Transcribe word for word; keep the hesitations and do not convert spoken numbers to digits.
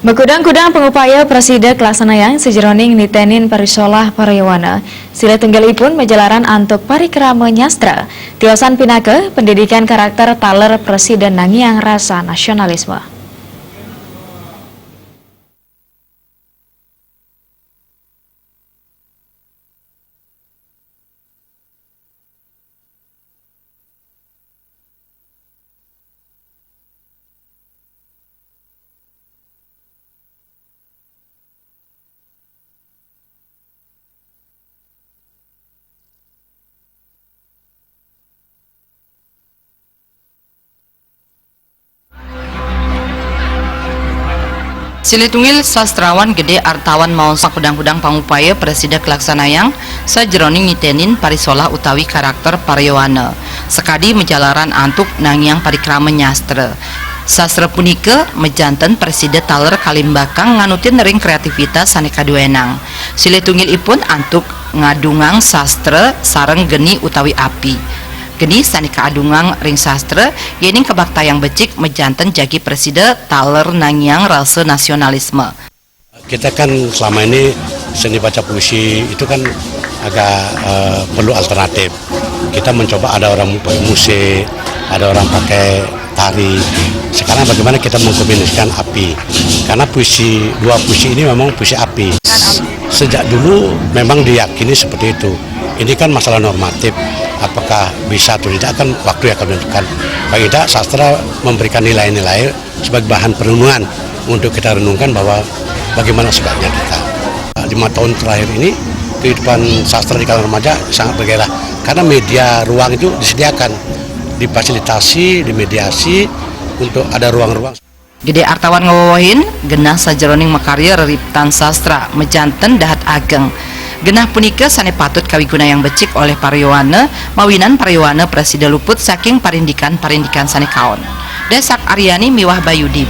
Makudang-kudang pangupaya prasida kalaksanayang sajeroning nitenin parisolah pariwana. Silih tunggalipun majalaran antuk parikrama nyastra. Tiosan pinaka pendidikan karakter taler prasida nangiang rasa nasionalisme. Silih tunggil sastrawan Gede Artawan maos makudang-kudang pangupaya prasida kalaksanayang sajeroning nitenin parisolah utawi karakter pariwana. Sakadi majalaran antuk nangiang parikrama nyastra. Sastra punika majanten prasida taler kalimbakang nganutin ring kreativitas sane kaduenang. Silih tunggilipun antuk ngadungang sastra sareng geni utawi api. Geni sane kaadungang ring sastra, yening kabaktayang becik majanten jagi prasida taler nangiang rasa nasionalisme. Kita kan selama ini seni baca puisi itu kan agak, eh, perlu alternatif. Kita mencoba, ada orang pakai musik, ada orang pakai tari. Sekarang bagaimana kita mengkombinasikan api? Karena puisi, dua puisi ini memang puisi api. Sejak dulu memang diyakini seperti itu. Ini kan masalah normatif, apakah bisa atau tidak kan waktu yang akan menentukan. Paling tidak sastra memberikan nilai-nilai sebagai bahan perenungan untuk kita renungkan bahwa bagaimana sebaiknya kita. Lima tahun terakhir ini, kehidupan sastra di kalangan remaja sangat bergairah karena media ruang itu disediakan, difasilitasi, dimediasi untuk ada ruang-ruang. Gede Artawan ngawewehin, genah sajeroning makarya reriptan sastra majanten dahat ageng. Genah punika sane patut kawigunayang becik oleh pariwana, mawinan pariwana prasida luput saking parindikan-parindikan sane kaon. Desak Aryani miwah Bayudi.